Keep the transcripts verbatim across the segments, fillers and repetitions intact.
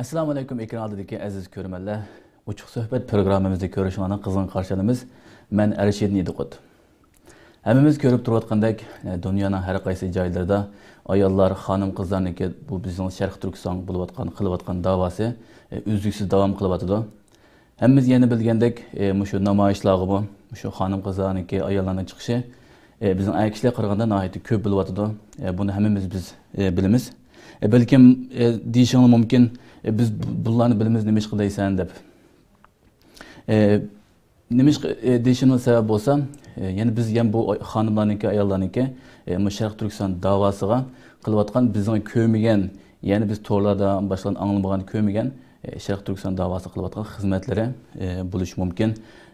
ئەسسالامۇ ئەلەيكۇم، ئېكران ئالدىدىكى ئەزىز كۆرۈرمەنلەر. ئوچۇق سۆھبەت پروگراممىمىزنى كۆرۈشۈڭلارنى قىزغىن قارشى ئالىمىز. مەن ئەرشىدىن ئىدىقۇت. ھەممىمىز كۆرۈپ تۇرۇۋاتقاندەك، ئە، دۇنيانىڭ ھەر قايسى جايلىرىدا ئاياللار، خانىم-قىزلارنىڭكى بۇ بىزنىڭ شەرقىي تۈركىستانغا بولۇۋاتقان، قىلىۋاتقان داۋاسى، ئە، ئۈزلۈكسىز داۋام قىلىۋاتىدۇ. ھەممىمىز يەنە بىلگەندەك، ئە، مۇشۇ نامايىشلارغىمۇ مۇشۇ خانىم-قىزلارنىڭكى، ئاياللارنىڭ چىقىشى، ئە، بىزنىڭ ئەر كىشىلەرگە قارىغاندا ناھايىتى كۆپ بولۇۋاتىدۇ. ئە، بۇنى ھەممىمىز بىز، ئە، بىلىمىز. ئە، بەلكىم، ئە، دېيىشىڭلار مۇمكىن، ئە، بىز بۇ-، بۇلارنى بىلىمىز، نېمىشقا دەيسەن دەپ. ئە، نېمىشقا، ئە، دېيىشىمنىڭ سەۋەبى بولسا، ئە، يەنە بىز يەنە بۇ خانىملارنىڭكى، ئاياللارنىڭكى، ئە، مۇشۇ شەرقىي تۈركىستان داۋاسىغا قىلىۋاتقان بىزنىڭ كۆرمىگەن، يەنە بىز تورلاردا باشقىلارنىڭ ئاڭلىمىغان، كۆرمىگەن، ئە، شەرقىي تۈركىستان داۋاسىغا قىلىۋاتقان خىزمەتلىرى، ئە، بولۇشى مۇمكىن.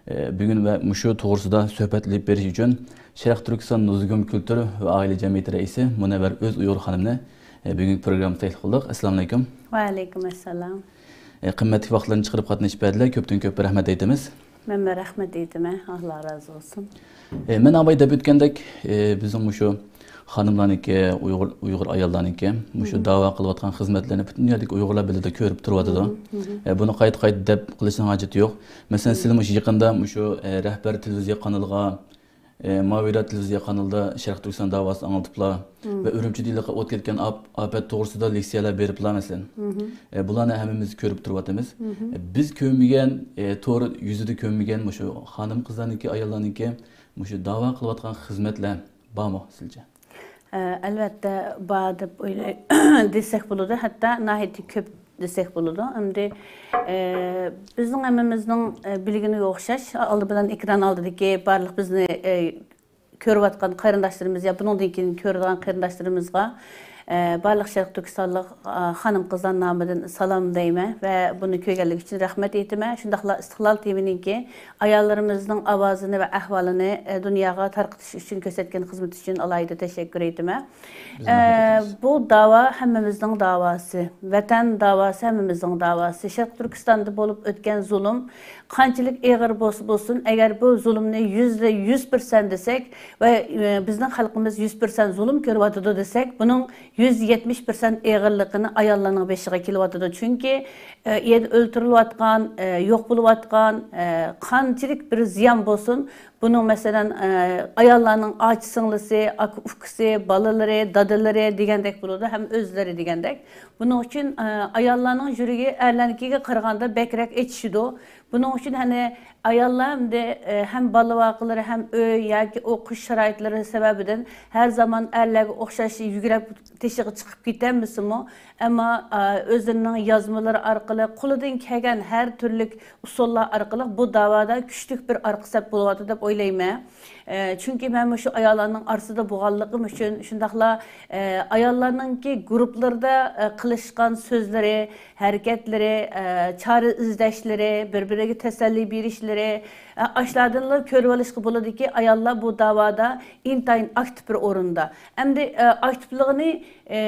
ئە، بۈگۈن ۋە مۇشۇ توغرىسىدا سۆھبەت ئېلىپ بېرىش ئۈچۈن شەرقىي تۈركىستان نۇزۇگۇم كۈلتۈر ۋە ئائىلە جەمئىيىتى رەئىسى مۇنەۋۋەر ئۆز ئۇيغۇر خانىمنى، ئە، بۈگۈنكى پروگراممىمىزغا تەكلىپ قىلدۇق. ئەسسالامۇ ئەلەيكۇم. ۋەئەلەيكۇم ئەسسالام. ئە، قىممەتلىك ۋاقىتلىرىنى چىقىرىپ قاتنىشىپ بەردىلەر. كۆپتىن كۆپ رەھمەت ئېيتىمىز. مەنمۇ رەھمەت ئېيتىمەن. ئاللا رازى بولسۇن. ئە، مەن ئاۋاي دەپ ئۆتكەندەك، ئە، بىزنىڭ مۇشۇ خانىملارنىڭكى، ئۇيغۇر، ئۇيغۇر ئاياللارنىڭكى مۇشۇ داۋا قىلىۋاتقان خىزمەتلىرىنى پۈتۈن دۇنيادىكى ئۇيغۇرلار بىلىدۇ، كۆرۈپ تۇرۇۋاتىدۇ. ئە، بۇنى قايتا-قايتا دەپ قىلىشنىڭ ھاجىتى يوق. مەسىلەن، سىلەر مۇشۇ يېقىندا مۇشۇ، ئە، رەھبەر تېلېۋىزىيە قانىلىغا، ئە، ماۋىرا تېلېۋىزىيە قانىلىدا شەرقىي تۈركىستان داۋاسىنى ئاڭلىتىپلا ۋە ئۈرۈمچىدە ھېلىقى ئوت كەتكەن ئاپ-، ئاپەت توغرىسىدا لېكسىيەلەر بېرىپلا، مەسىلەن. ئە، بۇلارنى ھەممىمىز كۆرۈپ تۇرۇۋاتىمىز. ئە، بىز كۆرمىگەن، ئە، تور يۈزىدە كۆرمىگەن مۇشۇ خانىم-قىزلارنىڭكى، ئاياللارنىڭكى مۇشۇ داۋا قىلىۋاتقان خىزمەتلەر بارمۇ سىلچە؟ ئە، ئەلۋەتتە، بار دەپ ئويلاي-، دېسەك بولىدۇ. ھەتتا ناھايىتى كۆپ دېسەك بولىدۇ. ئەمدى، ئە، بىزنىڭ ھەممىمىزنىڭ، ئە، بىلگىنىگە ئوخشاش، ئالدى بىلەن ئېكران ئالدىدىكى بارلىق بىزنى، ئە، كۆرۈۋاتقان قېرىنداشلىرىمىز يا بۇنىڭدىن كېيىن كۆرىدىغان قېرىنداشلىرىمىزغا، ئە، بارلىق شەرقىي تۈركىستانلىق، ئا، خانىم-قىزلار نامىدىن سالام دەيمەن ۋە بۇنى كۆرگەنلىكى ئۈچۈن رەھمەت ئېيتىمەن. شۇنداقلا ئىستىقلال تىۋىنىڭكى ئاياللىرىمىزنىڭ ئاۋازىنى ۋە ئەھۋالىنى، ئە، دۇنياغا تارقىتىش ئۈچۈن كۆرسەتكەن خىزمىتى ئۈچۈن ئالاھىدە تەشەككۈر ئېيتىمەن. بىز ئە، رەھمەت ئېيتىمىز. بۇ داۋا ھەممىمىزنىڭ داۋاسى. ۋەتەن داۋاسى ھەممىمىزنىڭ داۋاسى. شەرقىي تۈركىستاندا بولۇپ ئۆتكەن زۇلۇم قانچىلىك ئېغىر بولسا بولسۇن، ئەگەر بۇ زۇلۇمنى يۈزدە يۈز پىرسەنت دېسەك ۋە، ئە، بىزنىڭ خەلقىمىز يۈز پىرسەنت زۇلۇم كۆرۈۋاتىدۇ دېسەك، بۇنىڭ يۈز يەتمىش پىرسەنت ئېغىرلىقىنى ئاياللارنىڭ بېشىغا كېلىۋاتىدۇ. چۈنكى، ئە، يەنە ئۆلتۈرۈلۈۋاتقان، ئە، يوق بولۇۋاتقان، ئە، قانچىلىك بىر زىيان بولسۇن، بۇنىڭ، مەسىلەن، ئە، ئاياللارنىڭ ئاچا-سىڭلىسى، ئاكا-ئۇكىسى، بالىلىرى، دادىلىرى دېگەندەك بولىدۇ، ھەم ئۆزلىرى دېگەندەك. بۇنىڭ ئۈچۈن، ئە، ئاياللارنىڭ يۈرىكى ئەرلەرنىڭكىگە قارىغاندا بەكرەك ئېچىشىدۇ. بۇنىڭ ئۈچۈن، يەنى، ئاياللار ئەمدى، ئە، ھەم بالا-ۋاقىلىرى، ھەم ئۆي ياكى ئوقۇش شارائىتلىرى سەۋەبىدىن ھەر زامان ئەرلەرگە ئوخشاش يۈگرەپ تېشىغا چىقىپ كېتەلمىسىمۇ، ئەمما، ئە، ئۆزلىرىنىڭ يازمىلىرى ئارقىلىق، قولىدىن كەلگەن ھەر تۈرلۈك ئۇسۇللار ئارقىلىق بۇ داۋادا كۈچلۈك بىر ئارقا سەپ بولۇۋاتىدۇ دەپ ئويلايمەن. ئە، چۈنكى مەن مۇشۇ ئاياللارنىڭ ئارىسىدا بولغانلىقىم ئۈچۈن، شۇنداقلا، ئە، ئاياللارنىڭكى گۇرۇپپىلىرىدا، ئە، قىلىشقان سۆزلىرى، ھەرىكەتلىرى، ئە، چارە ئىزدەشلىرى، بىر-بىرىگە تەسەللى بېرىشلىرى، ئە، ئاشۇلاردىنلا كۆرۈۋېلىشقا بولىدۇكى، ئاياللار بۇ داۋادا ئىنتايىن ئاكتىپ بىر ئورۇندا. ئەمدى، ئە، ئاكتىپلىقىنى، ئە،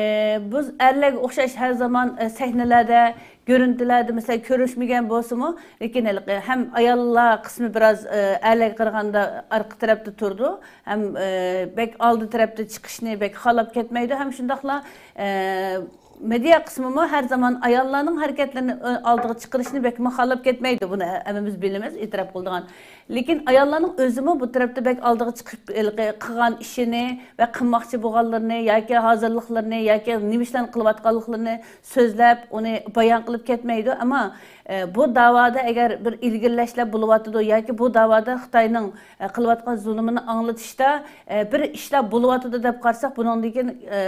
بىز ئەرلەرگە ئوخشاش ھەر زامان، ئە، سەھنىلەردە، گۆرۈنتىلەردە، مەسىلەن، كۆرۈشمىگەن بولسىمۇ، لېكىن ھېلىقى ھەم ئاياللار قىسمى بىراز، ئە، ئەرلەرگە قارىغاندا ئارقا تەرەپتە تۇرىدۇ، ھەم، ئە، بەك ئالدى تەرەپتە چىقىشنى بەك خالاپ كەتمەيدۇ، ھەم شۇنداقلا، ئە، مېدىيا قىسمىمۇ ھەر زامان ئاياللارنىڭ ھەرىكەتلىرىنى، ئە، ئالدىغا چىقىرىشنى بەكمۇ خالاپ كەتمەيدۇ. بۇنى ھەممىمىز بىلىمىز، ئېتىراپ قىلىدىغان. لېكىن ئاياللارنىڭ ئۆزىمۇ بۇ تەرەپتە بەك ئالدىغا چىقىپ، ھېلىقى قىلغان ئىشىنى ۋە قىلماقچى بولغانلىرىنى ياكى ھازىرلىقلىرىنى ياكى نېمە ئىشلارنى قىلىۋاتقانلىقلىرىنى سۆزلەپ، ئۇنى بايان قىلىپ كەتمەيدۇ. ئەمما، ئە، بۇ داۋادا ئەگەر بىر ئىلگىرىلەشلەر بولۇۋاتىدۇ ياكى بۇ داۋادا خىتاينىڭ، ئە، قىلىۋاتقان زۇلۇمىنى ئاڭلىتىشتا، ئە، بىر ئىشلار بولۇۋاتىدۇ دەپ قارىساق، بۇنىڭدىن كېيىن، ئە،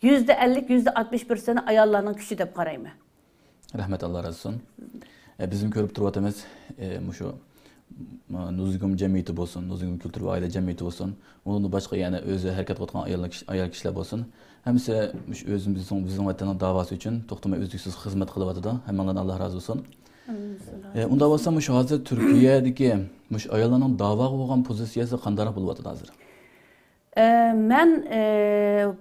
يۈزدە ئەللىك، يۈزدە ئاتمىش پىرسەنت ئاياللارنىڭ كۈچى دەپ قارايمەن. رەھمەت، ئاللا رازى بولسۇن. ئە، بىزمۇ كۆرۈپ تۇرۇۋاتىمىز، ئە، مۇشۇ، م، نۇزۇگۇم جەمئىيىتى بولسۇن، نۇزۇگۇم كۈلتۈر ۋە ئائىلە جەمئىيىتى بولسۇن، ئۇنىڭدىن باشقا يەنە ئۆزى ھەرىكەت قىلىۋاتقان ئايال كىش-، ئايال كىشىلەر بولسۇن، ھەممىسى مۇشۇ ئۆزىمىزنىڭ، بىزنىڭ ۋەتەننىڭ داۋاسى ئۈچۈن توختىماي ئۈزلۈكسىز خىزمەت قىلىۋاتىدۇ. ھەممىڭلاردىن ئاللا رازى بولسۇن. ئامىن. ئە، ئۇنداق بولسا، مۇشۇ ھازىر تۈركىيەدىكى مۇشۇ ئاياللارنىڭ داۋاغا بولغان پوزىتسىيەسى قانداقراق بولۇۋاتىدۇ ھازىر؟ ئە، مەن، ئە،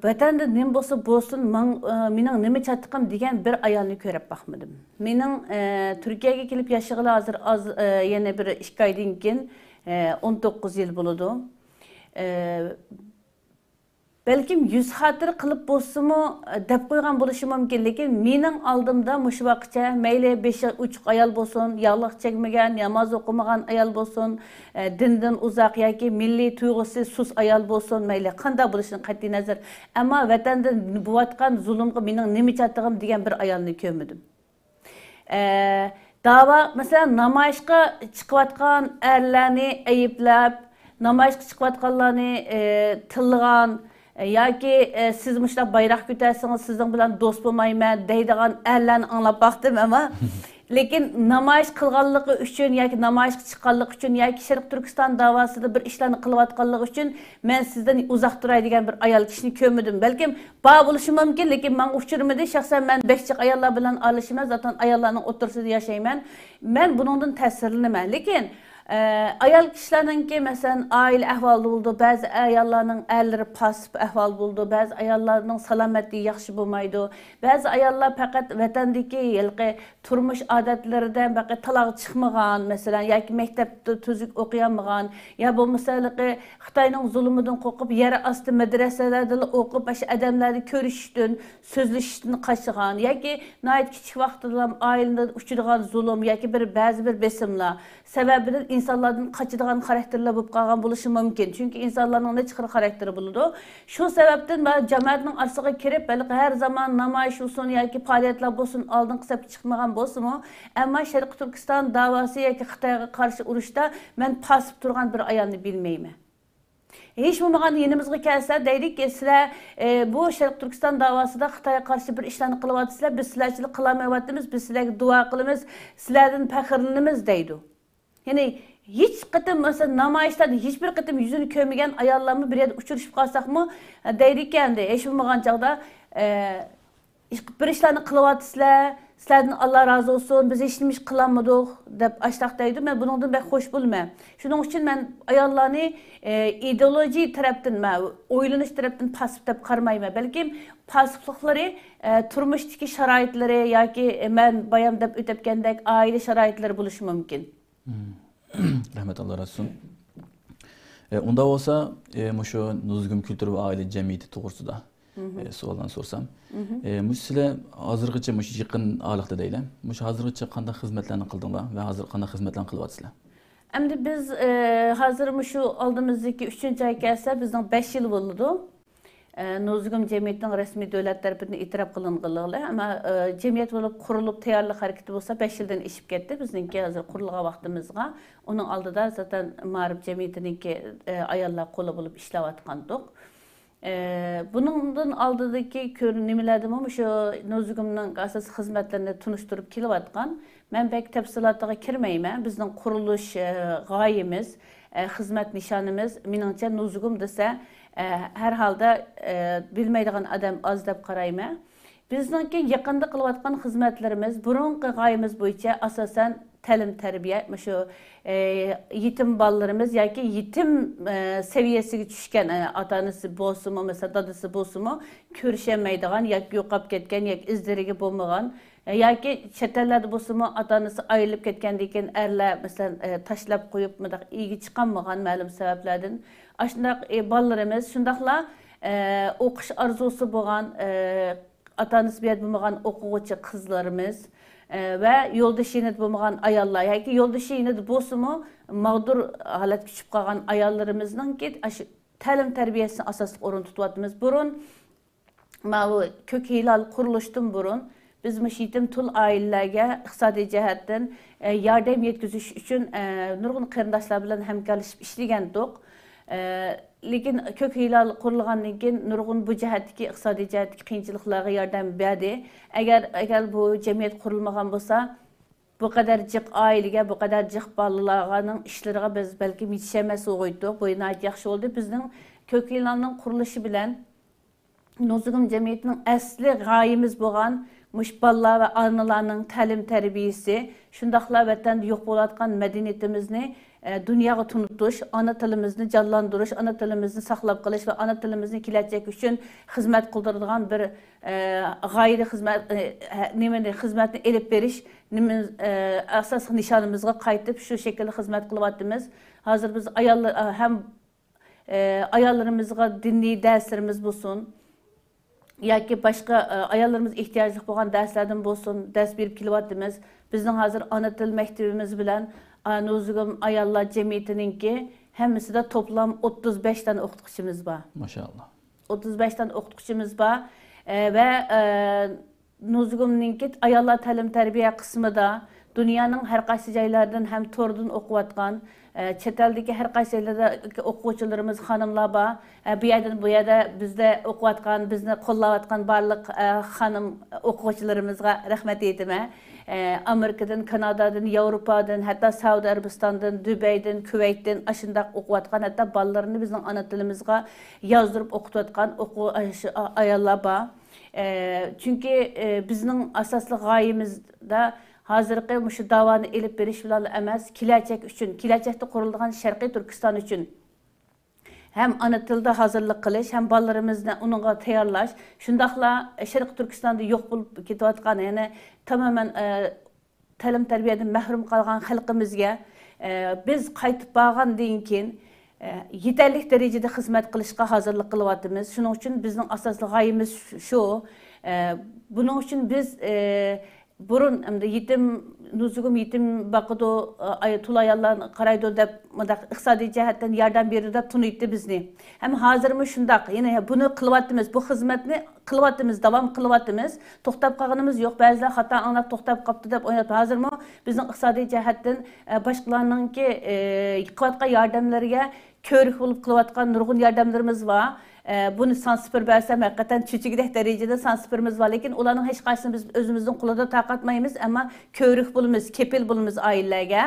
ۋەتەندە نېمە بولسا بولسۇن، ماڭ-، ئە، مېنىڭ نېمە چاتىقىم دېگەن بىر ئايالنى كۆرۈپ باقمىدىم. مېنىڭ، ئە، تۈركىيەگە كېلىپ ياشىغىلى ھازىر ئاز، ئە، يەنە بىر ئىككى ئايدىن كېيىن، ئە، ئون توققۇز يىل بولىدۇ. ئە، بەلكىم يۈز خاتىرە قىلىپ بولسىمۇ، دەپ قويغان بولۇشى مۇمكىن، لېكىن مېنىڭ ئالدىمدا مۇشۇ ۋاقىتچە مەيلى بېشى ئوچۇق ئايال بولسۇن، ياغلىق چەكمىگەن، ناماز ئوقۇمىغان ئايال بولسۇن، دىندىن ئۇزاق ياكى مىللىي تۇيغۇسى سۇس ئايال بولسۇن، مەيلى قانداق بولۇشىدىن قەتئىينەزەر، ئەمما ۋەتەندە بولۇۋاتقان زۇلۇمغا مېنىڭ نېمە چاتىقىم دېگەن بىر ئايالنى كۆرمىدىم. ئە، داۋا، مەسىلەن، نامايىشقا چىقىۋاتقان ئەرلەرنى ئەيىبلەپ، نامايىشقا چىقىۋاتقانلارنى، ئە، تىللىغان، ئە، ياكى، ئە، سىز مۇشۇنداق بايراق كۆتەرسىڭىز، سىزنىڭ بىلەن دوست بولمايمەن دەيدىغان ئەرلەرنى ئاڭلاپ باقتىم، ئەمما لېكىن نامايىش قىلغانلىقى ئۈچۈن ياكى نامايىشقا چىققانلىقى ئۈچۈن ياكى شەرقىي تۈركىستان داۋاسىدا بىر ئىشلارنى قىلىۋاتقانلىقى ئۈچۈن مەن سىزدىن ئۇزاق تۇراي دېگەن بىر ئايال كىشىنى كۆرمىدىم. بەلكىم بار بولۇشى مۇمكىن، لېكىن ماڭا ئۇچرىمىدى. شەخسەن مەن بەك جىق ئاياللار بىلەن ئارىلىشىمەن، زاتەن ئاياللارنىڭ ئوتتۇرىسىدا ياشايمەن. مەن بۇنىڭدىن تەسىرلىنىمەن. لېكىن، ئە، ئايال كىشىلەرنىڭكى، مەسىلەن، ئائىلە ئەھۋالىدا بولىدۇ، بەزى ئاياللارنىڭ ئەرلىرى پاسسىپ ئەھۋالدا بولىدۇ، بەزى ئاياللارنىڭ سالامەتلىكى ياخشى بولمايدۇ، بەزى ئاياللار پەقەت ۋەتەندىكى ھېلىقى تۇرمۇش ئادەتلىرىدە بەقى تالاغا چىقمىغان، مەسىلەن، ياكى مەكتەپتە تۈزۈك ئوقۇيالمىغان، يا بولمىسا ھېلىقى خىتاينىڭ زۇلۇمىدىن قورقۇپ، يەر ئاستى مەدرەسىلەردىلا ئوقۇپ، ئاشۇ ئادەملەرنى كۆرۈشۈشتىن، سۆزلىشىشتىن قاچىغان ياكى ناھايىتى كىچىك ۋاقتىدىلا ئائىلىدە ئۇچرىغان زۇلۇم ياكى بىر، بەزى بىر بېسىملار سەۋەبىدىن ئىنسانلاردىن قاچىدىغان خاراكتېرلەر بولۇپ قالغان بولۇشى مۇمكىن. چۈنكى ئىنسانلارنىڭ نەچچە خىل خاراكتېرى بولىدۇ. شۇ سەۋەبتىن مەن جامائەتنىڭ ئارىسىغا كىرىپ، ھېلىقى ھەر زامان نامايىش بولسۇن ياكى پائالىيەتلەر بولسۇن، ئالدىنقى سەپكە چىقمىغان بولسىمۇ، ئەمما شەرقىي تۈركىستان داۋاسى ياكى خىتايغا قارشى ئۇرۇشتا مەن پاسىپ تۇرغان بىر ئايالنى بىلمەيمەن. ھېچ بولمىغاندا يېنىمىزغا كەلسە، دەيلىكى، سىلەر، ئە، بۇ شەرقىي تۈركىستان داۋاسىدا خىتايغا قارشى بىر ئىشلارنى قىلىۋاتىسىلەر، بىز سىلەرچىلىك قىلالمايۋاتىمىز، بىز سىلەرگە دۇئا قىلىمىز، سىلەردىن پەخىرلىنىمىز دەيدۇ. يەنى ھېچ قېتىم، مەسىلەن، نامايىشلاردا ھېچبىر قېتىم يۈزىنى كۆرمىگەن ئاياللارمۇ بىر يەردە ئۇچرىشىپ قالساقمۇ، دەيدىكەن، ھېچ بولمىغان چاغدا، ئە، بىر ئىشلارنى قىلىۋاتىسىلەر، سىلەردىن ئاللا رازى بولسۇن، بىز ھېچنېمە ئىش قىلالمىدۇق، دەپ ئاشتاق دەيدۇ. مەن بۇنىڭدىن بەك خوش بولىمەن. شۇنىڭ ئۈچۈن مەن ئاياللارنى، ئە، ئىدېئولوگىيە تەرەپتىن، مەن ئويلىنىش تەرەپتىن پاسسىپ دەپ قارىمايمەن. بەلكىم پاسسىپلىقلىرى، ئە، تۇرمۇشتىكى شارائىتلىرى ياكى، ئە، مەن بايام دەپ ئۆتۈپكەندەك ئائىلە شارائىتلىرى بولۇشى مۇمكىن. مم. رەھمەت، ئاللا رازى بولسۇن. ئە، ئۇنداق بولسا، ئە، مۇشۇ نۇزۇگۇم كۈلتۈر ۋە ئائىلە جەمئىيىتى توغرىسىدا، مم. ئە، سوئاللارنى سورىسام. مم. ئە، مۇشۇ سىلەر ھازىرغىچە مۇشۇ يېقىن ئارىلىقتا دەيلى، مۇشۇ ھازىرغىچە قانداق خىزمەتلەرنى قىلدىڭلار ۋە ھازىر قانداق خىزمەتلەرنى قىلىۋاتىسىلەر؟ ئەمدى بىز، ئە، ھازىر مۇشۇ ئالدىمىزدىكى ئۈچىنچى ئاي كەلسە، بىزنىڭ بەش يىل بولىدۇ. ئە، نۇزۇگۇم جەمئىيىتىنىڭ رەسمىي دۆلەت تەرىپىدىن ئېتىراپ قىلىنغىنىغا، ئەمما، ئە، جەمئىيەت بولۇپ قۇرۇلۇپ تەييارلىق ھەرىكىتى بولسا بەش يىلدىن ئېشىپ كەتتى. بىزنىڭكى ھازىر قۇرۇلغان ۋاقتىمىزغا، ئۇنىڭ ئالدىدا زاتەن مائارىپ جەمئىيىتىنىڭكى، ئە، ئاياللار قولى بولۇپ ئىشلەۋاتقانىدۇق. ئە، بۇنىڭدىن ئالدىدىكى كۆر-، نېمىلەردىمۇ مۇشۇ نۇزۇگۇمنىڭ ئاساسىي خىزمەتلىرىنى تونۇشتۇرۇپ كېلىۋاتقان. مەن بەك تەپسىلاتىغا كىرمەيمەن. بىزنىڭ قۇرۇلۇش، ئە، غايىمىز، ئە، خىزمەت نىشانىمىز، مېنىڭچە، نۇزۇگۇم دېسە، ئە، ھەر ھالدا، ئە، بىلمەيدىغان ئادەم ئاز دەپ قارايمەن. بىزنىڭكى يېقىندا قىلىۋاتقان خىزمەتلىرىمىز، بۇرۇنقى غايىمىز بويىچە ئاساسەن تەلىم-تەربىيە، مۇشۇ، ئە، يېتىم بالىلىرىمىز ياكى يېتىم، ئە، سەۋىيەسىگە چۈشكەن، ئە، ئاتا-ئانىسى بولسىمۇ، مەسىلەن، دادىسى بولسىمۇ، كۆرۈشەلمەيدىغان ياكى يوقاپ كەتكەن ياكى ئىز-دېرىكى بولمىغان، ياكى چەت ئەللەردە بولسىمۇ، ئاتا-ئانىسى ئايرىلىپ كەتكەندىن كېيىن ئەرلەر، مەسىلەن، ئە، تاشلاپ قويۇپ، مۇنداق ئىگە چىقالمىغان مەلۇم سەۋەبلەردىن. ئاشۇنداق، ئە، بالىلىرىمىز، شۇنداقلا، ئە، ئوقۇش ئارزۇسى بولغان، ئە، ئاتا-ئانىسى بۇ يەردە بولمىغان ئوقۇغۇچى قىزلىرىمىز، ئە، ۋە يولدىشى يېنىدا بولمىغان ئاياللار ياكى يولدىشى يېنىدا بولسىمۇ، ماغدۇر ھالەتكە چۈشۈپ قالغان ئاياللىرىمىزنىڭكى ئاشۇ تەلىم-تەربىيەسىنى ئاساسلىق ئورۇن تۇتۇۋاتىمىز. بۇرۇن ماۋۇ كۆك ھىلال قۇرۇلۇشتىن بۇرۇن بىز مۇشۇ يېتىم تۇل ئائىلىلەرگە ئىقتىسادىي جەھەتتىن، ئە، ياردەم يەتكۈزۈش ئۈچۈن، ئە، نۇرغۇن قېرىنداشلار بىلەن ھەمكارلىشىپ ئىشلىگەنتۇق. ئە، لېكىن كۆك ھىلال قۇرۇلغاندىن كېيىن نۇرغۇن بۇ جەھەتتىكى، ئىقتىسادىي جەھەتتىكى قىيىنچىلىقلارغا ياردەم بەردى. ئەگەر، ئەگەر بۇ جەمئىيەت قۇرۇلمىغان بولسا، بۇ قەدەر جىق ئائىلىگە، بۇ قەدەر جىق بالىلارنىڭ ئىشلىرىغا بىز بەلكىم يېتىشەلمەس بولغىيتتۇق. بۇ ناھايىتى ياخشى بولدى. بىزنىڭ كۆك ھىلالنىڭ قۇرۇلۇشى بىلەن نۇزۇگۇم جەمئىيىتىنىڭ ئەسلى غايىمىز بولغان مۇشۇ بالىلار ۋە ئانىلارنىڭ تەلىم-تەربىيىسى، شۇنداقلا ۋەتەندە يوق بولۇۋاتقان مەدەنىيىتىمىزنى، ئە، دۇنياغا تونۇتۇش، ئانا تىلىمىزنى جانلاندۇرۇش، ئانا تىلىمىزنى ساقلاپ قېلىش ۋە ئانا تىلىمىزنى كېلەچەك ئۈچۈن خىزمەت قىلدۇرىدىغان بىر، ئە، غايىدە خىزمەت، ئە، ھە، نېمىنى، خىزمەتنى ئېلىپ بېرىش نېمە، ئە، ئاساسلىق نىشانىمىزغا قايتىپ، شۇ شەكىلدە خىزمەت قىلىۋاتىمىز. ھازىر بىز ئاياللار، ئە، ھەم ئاياللىرىمىزغا دىنىي دەرسلىرىمىز بولسۇن، ياكى باشقا، ئە، ئاياللىرىمىز ئېھتىياجلىق بولغان دەرسلەردىن بولسۇن، دەرس بېرىپ كېلىۋاتىمىز. بىزنىڭ ھازىر ئانا تىل مەكتىپىمىز بىلەن، ئا، نۇزۇگۇم ئاياللار جەمئىيىتىنىڭكى ھەممىسىدە توپلام ئوتتۇز بەش دانە ئوقۇتقۇچىمىز بار. ماشائاللا. ئوتتۇز بەش دانە ئوقۇتقۇچىمىز بار. ئە، ۋە، ئە، نۇزۇگۇمنىڭكى ئاياللار تەلىم تەربىيە قىسمىدا دۇنيانىڭ ھەر قايسى جايلىرىدىن ھەم توردىن ئوقۇۋاتقان، ئە، چەت ئەلدىكى ھەر قايسى جايلاردا ئوقۇغۇچىلىرىمىز خانىملار بار. ئە، بۇ يەردىن، بۇ يەردە بىزدە ئوقۇۋاتقان، بىزنى قوللاۋاتقان بارلىق، ئە، خانىم ئوقۇغۇچىلىرىمىزغا رەھمەت ئېيتىمەن. ئە، ئامېرىكىدىن، كانادادىن، ياۋروپادىن، ھەتتا سەئۇدى ئەرەبىستاندىن، دۇبەيدىن، كۇۋەيتتىن ئاشۇنداق ئوقۇۋاتقان، ھەتتا بالىلىرىنى بىزنىڭ ئانا تىلىمىزغا يازدۇرۇپ ئوقۇتۇۋاتقان ئوقۇ-، ئاشۇ ئا-، ئاياللار بار. ئە، چۈنكى، ئە، بىزنىڭ ئاساسلىق غايىمىزدا ھازىرقى مۇشۇ داۋانى ئېلىپ بېرىش بىلەنلا ئەمەس، كېلەچەك ئۈچۈن، كېلەچەكتە قۇرۇلىدىغان شەرقىي تۈركىستان ئۈچۈن ھەم ئانا تىلدا ھازىرلىق قىلىش، ھەم بالىلىرىمىزنى ئۇنىڭغا تەييارلاش، شۇنداقلا شەرقىي تۈركىستاندا يوق بولۇپ كېتىۋاتقان، يەنى تامامەن، ئە، تەلىم تەربىيەدىن مەھرۇم قالغان خەلقىمىزگە، ئە، بىز قايتىپ بارغاندىن كېيىن، ئە، يېتەرلىك دەرىجىدە خىزمەت قىلىشقا ھازىرلىق قىلىۋاتىمىز. شۇنىڭ ئۈچۈن بىزنىڭ ئاساسلىق غايىمىز شۇ. ئە، بۇنىڭ ئۈچۈن بىز، ئە، بۇرۇن ئەمدى يېتىم، نۇزۇگۇم يېتىم باقىدۇ، ئاي-، تۇل ئاياللار قارايدۇ دەپ، مۇنداق ئىقتىسادىي جەھەتتىن ياردەم بېرىدۇ دەپ تونۇيتتى بىزنى. ھەم ھازىرمۇ شۇنداق، يەنە بۇنى قىلىۋاتىمىز، بۇ خىزمەتنى قىلىۋاتىمىز، داۋام قىلىۋاتىمىز. توختاپ قالغىنىمىز يوق، بەزىلەر خاتا ئاڭلاپ توختاپ قاپتۇ دەپ ئويلاپ، ھازىرمۇ بىزنىڭ ئىقتىسادىي جەھەتتىن، ئە، باشقىلارنىڭكى، ئە، قىلىۋاتقان ياردەملىرىگە كۆۋرۈك بولۇپ قىلىۋاتقان نۇرغۇن ياردەملىرىمىز بار. ئە، بۇنى سان سىپىرىپ بەرسەم، ھەقىقەتەن چۆچۈگىدەك دەرىجىدە سان سىپىرىمىز بار، لېكىن ئۇلارنىڭ ھېچقايسىسىنى بىز ئۆزىمىزنىڭ قولىدا تارقاتمايمىز، ئەمما كۆۋرۈك بولىمىز، كېپىل بولىمىز ئائىلىلەرگە.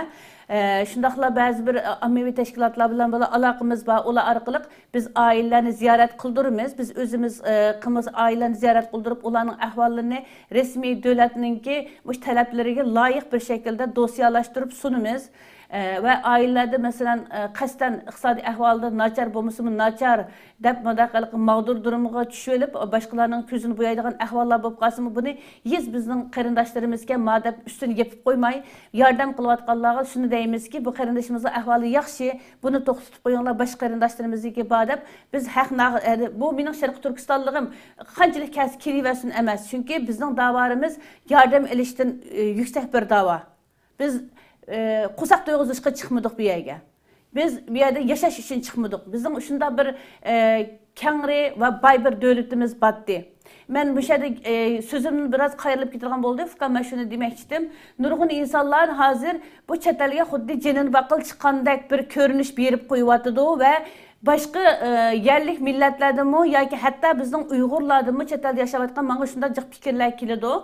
ئە، شۇنداقلا بەزى بىر، ئە، ئاممىۋى تەشكىلاتلار بىلەن بىللە ئالاقىمىز بار، ئۇلار ئارقىلىق بىز ئائىلىلەرنى زىيارەت قىلدۇرىمىز. بىز ئۆزىمىز، ئە، قىلمىز ئائىلىلەرنى زىيارەت قىلدۇرۇپ، ئۇلارنىڭ ئەھۋاللىرىنى رەسمىي دۆلەتنىڭكى مۇشۇ تەلەپلىرىگە لايىق بىر شەكىلدە دوسىيەلەشتۈرۈپ سۇنىمىز. ئە، ۋە ئائىلىلەردە، مەسىلەن، ئە، قەستەن ئىقتىسادىي ئەھۋالىدا ناچار بولمىسىمۇ ناچار دەپ، مۇنداق ھېلىقى ماغدۇر دۇرۇمغا چۈشۈۋېلىپ، باشقىلارنىڭ كۆزىنى بويايدىغان ئەھۋاللار بولۇپ قالسىمۇ، بۇنى ھېچ بىزنىڭ قېرىنداشلىرىمىزكەن ما دەپ ئۈستىنى يېپىپ قويماي، ياردەم قىلىۋاتقانلارغا شۇنى دەيمىزكى، بۇ قېرىندىشىمىزنىڭ ئەھۋالى ياخشى، بۇنى توختىتىپ قويۇڭلار، باشقا قېرىنداشلىرىمىزنىڭكى بار دەپ، بىز ھەق ناغ-، بۇ مېنىڭ شەرقىي تۈركىستانلىقىم قانچىلىك كەلسە كېلىۋەرسۇن ئەمەس، چۈنكى بىزنىڭ داۋالىرىمىز ياردەم ئېلىشتىن، ئى، يۈكسەك بىر داۋا. بىز، ئى، قورساق تويغۇزۇشقا چىقمىدۇق بۇ يەرگە. بىز بۇ يەردە ياشاش ئۈچۈن چىقمىدۇق. بىزنىڭ شۇنداق بىر، ئى، كەڭرى ۋە باي بىر دۆلىتىمىز بارتتى. مەن مۇشۇ يەردە، ئى، سۆزۈمنى بىراز قايرىلىپ كېتىدىغان بولدى، ئۇكام، مەن شۇنى دېمەكچىدىم. نۇرغۇن ئىنسانلار ھازىر بۇ چەت ئەلگە خۇددى جېنىنى باققىلى چىققاندەك بىر كۆرۈنۈش بېرىپ قويۇۋاتىدۇ ۋە باشقا، ئى، يەرلىك مىللەتلەردىنمۇ ياكى ھەتتا بىزنىڭ ئۇيغۇرلاردىنمۇ چەت ئەلدە ياشاۋاتقان ماڭا شۇنداق جىق پىكىرلەر كېلىدۇ.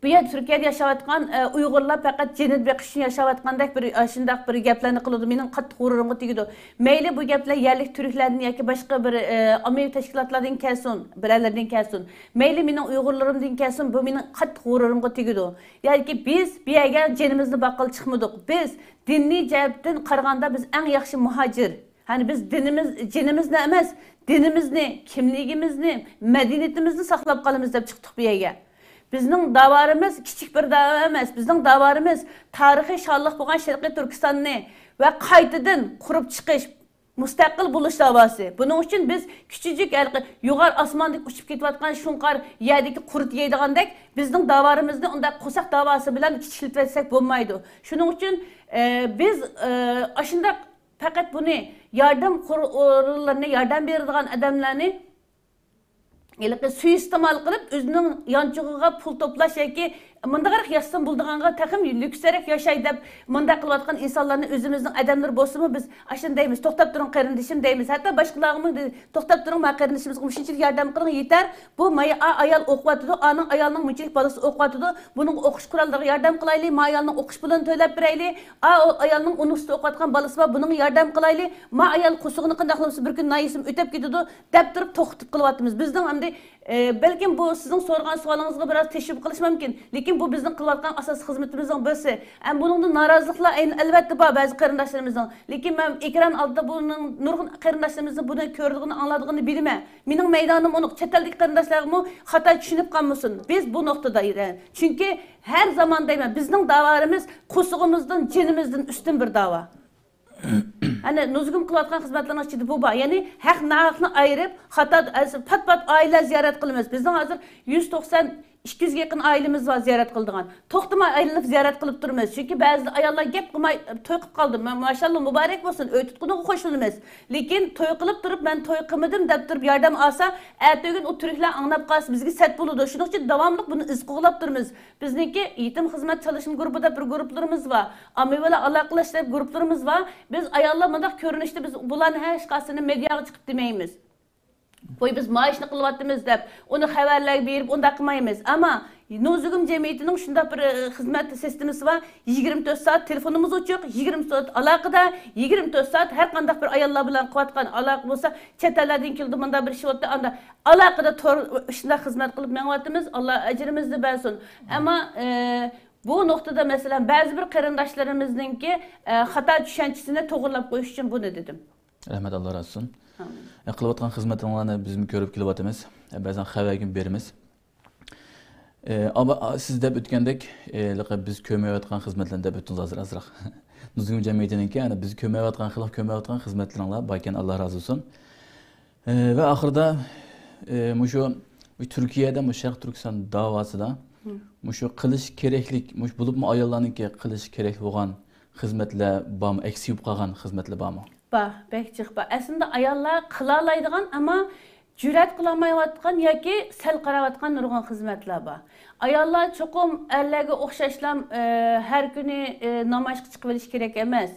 بۇ يەردە تۈركىيەدە ياشاۋاتقان، ئە، ئۇيغۇرلار پەقەت جېنىنى بېقىش ئۈچۈن ياشاۋاتقاندەك بىر، ئاشۇنداق بىر گەپلەرنى قىلىدۇ. مېنىڭ قاتتىق غۇرۇرۇمغا تېگىدۇ. مەيلى بۇ گەپلەر يەرلىك تۈركلەردىن ياكى باشقا بىر، ئە، ئاممىۋى تەشكىلاتلاردىن كەلسۇن، بىرەرلەردىن كەلسۇن. مەيلى مېنىڭ ئۇيغۇرلىرىمدىن كەلسۇن، بۇ مېنىڭ قاتتىق غۇرۇرۇمغا تېگىدۇ. ياكى بىز بۇ يەرگە جېنىمىزنى باققىلى چىقمىدۇق. بىز دىنىي جەھەتتىن قارىغاندا بىز ئەڭ ياخشى مۇھاجىر. يەنى بىز دىنىمىز، جېنىمىزنى ئەمەس، دىنىمىزنى، كىملىكىمىزنى، مەدەنىيىتىمىزنى ساقلاپ قالىمىز دەپ چىقتۇق بۇ يەرگە. بىزنىڭ داۋالىرىمىز كىچىك بىر داۋا ئەمەس، بىزنىڭ داۋالىرىمىز تارىخىي شانلىق بولغان شەرقىي تۈركىستاننى ۋە قايتىدىن قۇرۇپ چىقىش، مۇستەقىل بولۇش داۋاسى. بۇنىڭ ئۈچۈن بىز كىچىك ھېلىقى يوغان ئاسماندىكى ئۇچۇپ كېتىۋاتقان شۇڭقار يەردىكى قۇرت يەيدىغاندەك بىزنىڭ داۋالىرىمىزنى ئۇنداق قورساق داۋاسى بىلەن كىچىكلىتىۋەتسەك بولمايدۇ. شۇنىڭ ئۈچۈن، ئە، بىز، ئە، ئاشۇنداق پەقەت بۇنى ياردەم قۇر-، ئورۇنلىرىنى، ياردەم بېرىدىغان ئادەملەرنى ھېلىقى سۇيىئىستېمال قىلىپ، ئۆزىنىڭ يانچۇقىغا پۇل توپلاش ياكى مۇنداقراق ياشىسام بولىدىغانغا تېخىمۇ لۈكسرەك ياشاي دەپ مۇنداق قىلىۋاتقان ئىنسانلارنى ئۆزىمىزنىڭ ئادەملىرى بولسىمۇ بىز ئاشۇنى دەيمىز، توختاپ تۇرۇڭ قېرىندىشىم دەيمىز. ھەتتا باشقىلارغىمۇ توختاپ تۇرۇڭ، ما قېرىندىشىمىزغا مۇشۇنچىلىك ياردەم قىلىڭ يېتەر. بۇ مايا ئا ئايال ئوقۇۋاتىدۇ، ئانىڭ ئايالنىڭ مۇنچىلىك بالىسى ئوقۇۋاتىدۇ، بۇنىڭغا ئوقۇش قوراللىرىغا ياردەم قىلايلى، ما ئايالنىڭ ئوقۇش پۇلىنى تۆلەپ بېرەيلى، ئا ئايالنىڭ ئۇنىۋېرسىتېتتا ئوقۇۋاتقان بالىسى بار، بۇنىڭغا ياردەم قىلايلى، ما ئايال قورسىقىنى قانداق قىلمىسا بىر كۈن نايىسىم ئۆتەپ كېتىدۇ دەپ تۇرۇپ توختىتىپ قىلىۋاتىمىز. بىزنىڭ ئەمدى، ئە، بەلكىم بۇ سىزنىڭ سورىغان سوئالىڭىزغا بىراز تەشۋىق قىلىشى مۇمكىن، لېكىن بۇ بىزنىڭ قىلىۋاتقان ئاساسلىق خىزمىتىمىزنىڭ بىرسى. ئەم، بۇنىڭدا نارازىلىقلار ئەينى ئەلۋەتتە بار بەزى قېرىنداشلىرىمىزنىڭ، لېكىن مەن ئېكران ئالدىدا بۇنىڭ نۇرغۇن قېرىنداشلىرىمىزنىڭ بۇنى كۆرىدىغىنى، ئاڭلايدىغىنىنى بىلىمەن. مېنىڭ مەيدانىم ئۇنۇق، چەت ئەلدىكى قېرىنداشلارغىمۇ خاتا چۈشىنىپ قالمىسۇن. بىز بۇ نۇقتىدا، چۈنكى ھەر زامان دەيمەن، بىزنىڭ داۋالىرىمىز قورسىقىمىزدىن، جېنىمىزدىن ئۈستۈن بىر داۋا. ئەنە نۇزۇگۇم قىلىۋاتقان خىزمەتلەرنىڭ ئىچىدە بۇ بار. يەنى ھەق ناھەقنى ئايرىپ، خاتا، پات-پات ئائىلىلەر زىيارەت قىلىمىز. بىزنىڭ ھازىر يۈز توقسان، ئىككى يۈزگە يېقىن ئائىلىمىز بار زىيارەت قىلىدىغان. توختىماي ئايلىنىپ زىيارەت قىلىپ تۇرىمىز. چۈنكى بەزىدە ئاياللار گەپ قىلماي، توي قىلىپ قالدى. ما-، ماشاللا، مۇبارەك بولسۇن، ئۆي تۇتقىنىغا قوشۇلىمىز. لېكىن توي قىلىپ تۇرۇپ، مەن توي قىلمىدىم دەپ تۇرۇپ ياردەم ئالسا، ئەتىگۈن ئۇ تۈركلەر ئاڭلاپ قالسا، بىزگە سەت بولىدۇ. شۇنىڭ ئۈچۈن داۋاملىق بۇنى ئىز قوغلاپ تۇرىمىز. بىزنىڭكى يېتىم خىزمەت چالىشما گۇرۇپپا دەپ بىر گۇرۇپپىلىرىمىز بار. ئاممىۋى بىلەن ئالاقىلەش دەپ گۇرۇپپىلىرىمىز بار. بىز ئاياللار مۇنداق كۆرۈنۈشتە بىز بۇلارنى ھەر ھېچقايسىنى مېدىياغا چىقىپ دېمەيمىز. ۋاي، بىز مانا ئىشنى قىلىۋاتىمىز دەپ، ئۇنى خەۋەرلەرگە بېرىپ ئۇنداق قىلمايمىز. ئەمما نۇزۇگۇم جەمئىيىتىنىڭ شۇنداق بىر، ئى، خىزمەت سىستېمىسى بار. يىگىرمە تۆت سائەت تېلېفونىمىز ئوچۇق، يىگىرمە تۆت سائەت ئالاقىدە، يىگىرمە تۆت سائەت ھەر قانداق بىر ئاياللار بىلەن قىلىۋاتقان ئالاقە بولسا، چەت ئەللەردىن كېلىدۇ، مۇنداق بىر ئىش بولۇپتۇ، ئاندا ئالاقىدە تور شۇنداق خىزمەت قىلىپ مېڭىۋاتىمىز. ئاللا ئەجرىمىزنى بەرسۇن. ئەمما، ئى، بۇ نۇقتىدا، مەسىلەن، بەزى بىر قېرىنداشلىرىمىزنىڭكى، ئە، خاتا چۈشەنچىسىنى توغرىلاپ قويۇش ئۈچۈن بۇنى دېدىم. رەھمەت، ئاللا رازى بولسۇن. ئامىن. ئە، قىلىۋاتقان خىزمىتىڭلارنى بىزمۇ كۆرۈپ كېلىۋاتىمىز. ئە، بەزەن خەۋەرگىمۇ بېرىمىز. ئە، ئابا-، ئا، سىز دەپ ئۆتكەندەك، ئە، ھېلىقى بىز كۆرمەيۋاتقان خىزمەتلەرنى دەپ ئۆتتىڭىز ھازىر ئازراق. نۇزۇگۇم جەمئىيىتىنىڭكى، يەنى بىز كۆرمەيۋاتقان، خېلى كۆرمەيۋاتقان خىزمەتلىرىڭلار باركەن، ئاللا رازى بولسۇن. ئە، ۋە ئاخىرىدا، ئە، مۇشۇ، مۇشۇ تۈركىيەدە مۇشۇ شەرقىي تۈركىستان داۋاسىدا مۇشۇ قىلىش كېرەكلىك، مۇشۇ بولۇپمۇ ئاياللارنىڭكى قىلىش كېرەكلىك بولغان خىزمەتلەر بارمۇ؟ ئەكسىيىپ قالغان خىزمەتلەر بارمۇ؟ بار، بەك جىق بار. ئەسلىدە ئاياللار قىلالايدىغان، ئەمما جۈرئەت قىلالمايۋاتقان ياكى سەل قاراۋاتقان نۇرغۇن خىزمەتلەر بار. ئاياللار چوقۇم ئەرلەرگە ئوخشاشلا، ئە، ھەر كۈنى، ئە، نامايىشقا چىقىۋېلىش كېرەك ئەمەس.